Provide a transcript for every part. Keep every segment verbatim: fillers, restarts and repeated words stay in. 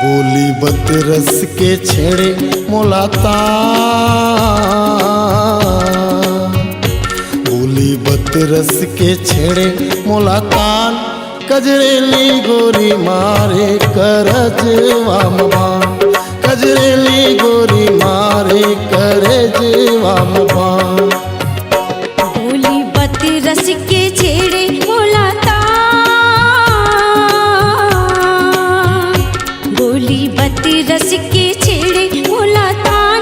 बोली बतरस के छेड़े मोला तान, बोली बतरस के छेड़े मोला तान, कजरेली गोरी मारे करजवा म बान, कजरेली गोरी मारे करजवा म बान। बोली बतरस के छेड़े मोला तान, बोली बतरस के छेड़े मोला तान,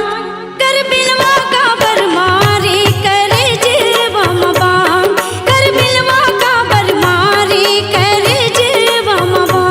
कर बिलवा काबर मारे करजवा म बान, कर बिलवा काबर मारे करजवा म बान।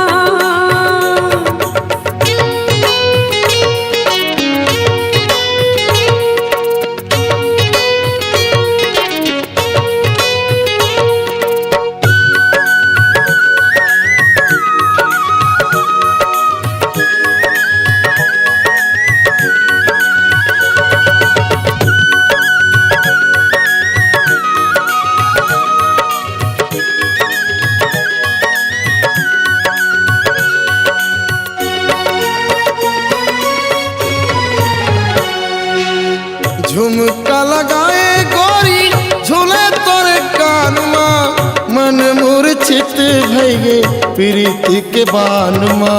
झुमका लगाए गोरी झूले तोरे कान मा, मन मूर्छित भइगे प्रीति के बान मा।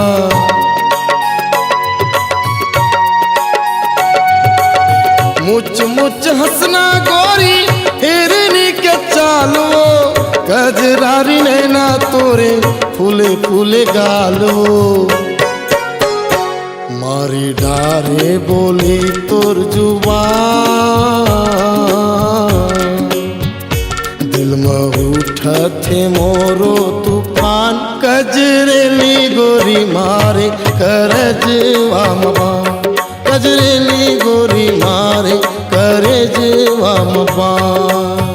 मुच मुच हंसना गोरी हिरनी के चाल वो, कजरारी नैना तोरे फूले फूले गाल वो। मारी डारे बोली तोर जुबान, दिल म उठथे मोरो तूफान। कजरेली गोरी मारे करजवा म बान, कजरेली गोरी मारे करजवा म बान।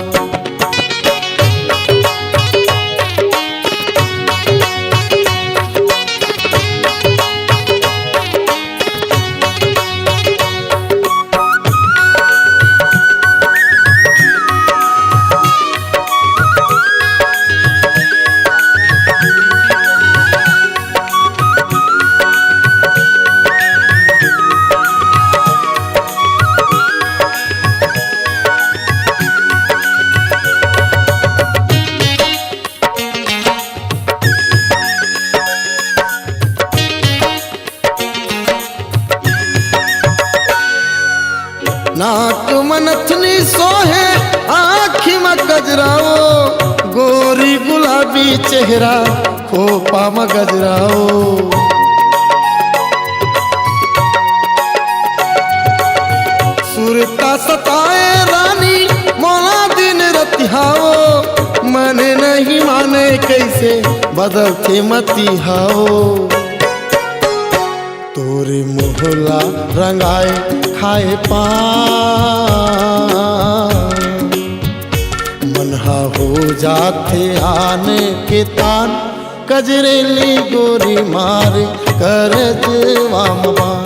नाक म नथनी सोहे, आँखी म गजरा वो, गोरी गुलाबी चेहरा, खोपा म गजरा वो। सुरता सताए रानी मोला दिन रतिहा वो, मन नहीं माने कइसे बदलथे मतिहा वो। तोरे मोहला रंगाए खाए पान, मन हा हो जाथे आन के तान। कजरेली गोरी मारे करजवा म बान,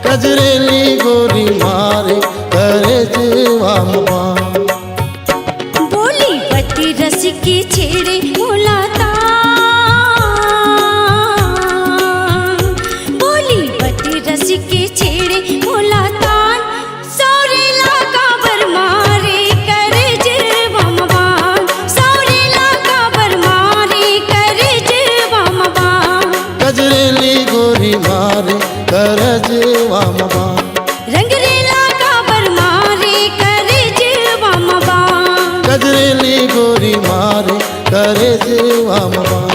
कजरेली गोरी मारे करजवा म बान। बोली बतरस के छेड़े मोला तान, बोली बतरस के छेड़े मोला तान। सौरे ला काबर मारे करजवा म बान, सौरे ला काबर मारे करजवा म बान। कजरेली गोरी मारे करजवा म बान। रंगरेला काबर मारे करजवा म बान। कजरेली गोरी मारे करजवा म बान।